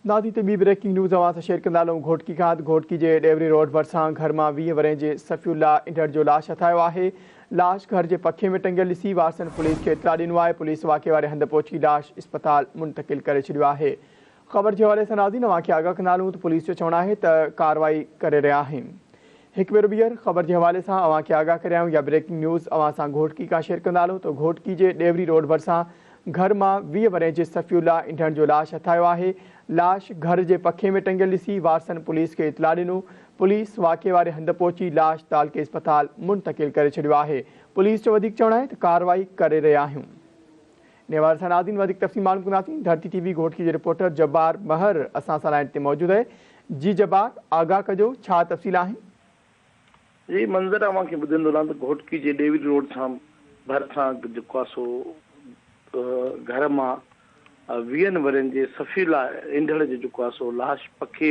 ناظرين ته ٻي بريڪنگ نيوز اوهان سان شيئر ڪندا هلون گهوٽڪي کان ته گهوٽڪي جي ڏيوري روڊ ڀرسان گهر مان 20 ورهين جي صفي الله انڍڙ جو لاش هٿ آيو آهي لاش گهر جي پکي ۾ ٽنگيل ڏسي وارثن پوليس کي اطلاع ڏنو آهي پوليس واقعي واري هنڌ پهچي لاش اسپتال منتقل ڪري ڇڏيو آهي خبر جي حوالي سان ناظرين اوهان کي آگاهه ڪندا هلون ته پوليس جو چوڻ آهي ته ڪارروائي ڪري رهيا آهن هڪ ڀيرو ٻيهر خبر جي حوالي سان اوهان کي آگاهه ڪريان يا بريڪنگ نيوز اوهان سان گهوٽڪي کان شيئر ڪندا هلون ته گهوٽڪي جي ڏيوري روڊ ڀرسان گهر مان 20 ورهين جي صفي الله انڍڻ جو لاش هٿ آيو آهي، لاش گهر جي پکي ۾ ٽنگيل ڏسي وارثن پوليس کي اطلاع ڏنو، پوليس واقعي واري هنڌ پهچي لاش تعلقي اسپتال منتقل ڪري ڇڏيو آهي، پوليس جو وڌيڪ چوڻ آهي ته ڪارروائي ڪري رهيا آهيون. انهي حوالي سان ناظرين وڌيڪ تفصيل معلوم ڪنداسين، ڌرتي ٽي وي گهوٽڪي جي رپورٽر جبار مهر اسان سان لائين تي موجود آهي، جي جبار آگاهه ڪجو ڇا تفصيل آهن؟ جي منظر اوهان کي ٻڌندو رهان ته گهوٽڪي جي ڏيوري روڊ سان ڀرسان جيڪو آهي سو گهر مان ويهن ورهين جي صفي الله انڍڙ جو جيڪو آهي سو لاش پکي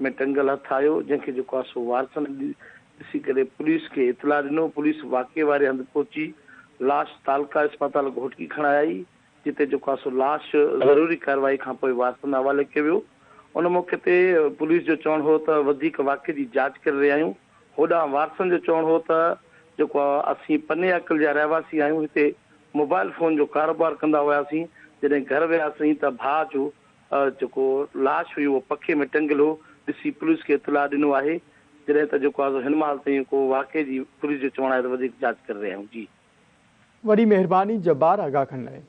۾ ٽنگل هٿ آيو جنهن کي جيڪو آهي سو وارثن ڏسي ڪري پوليس کي اطلاع ڏنو پوليس واقعي واري هنڌ پهچي لاش تعلقه اسپتال گهوٽڪي کڻائي جتي جيڪو آهي سو لاش ضروري ڪارروائي کانپوء وارثن حوالي ڪيو ويو. ان موقعي تي پوليس جو چوڻ هو ته وڌيڪ واقعي جي جاچ ڪري رهيا آهيون. هوڏانهن وارثن جو چوڻ هو ته جيڪو اسين پني عاقل جا رهواسي آهيون هتي موبائل فون جو ڪاروبار ڪندا هياسين جڏهن گهر وياسين ته ڀاء جو جيڪو لاش هئي اهو پکي ۾ ٽنگيل هو ڏسي پوليس کي اطلاع ڏنو آهي جڏهن ته جيڪو آهي سو هن مهل تائين ڪو واقعي جي پوليس جو چوڻ آهي ته وڌيڪ جاچ ڪري رهيا آهيون جي. وڏي مهرباني جبار آگاهه ڪرڻ لاء.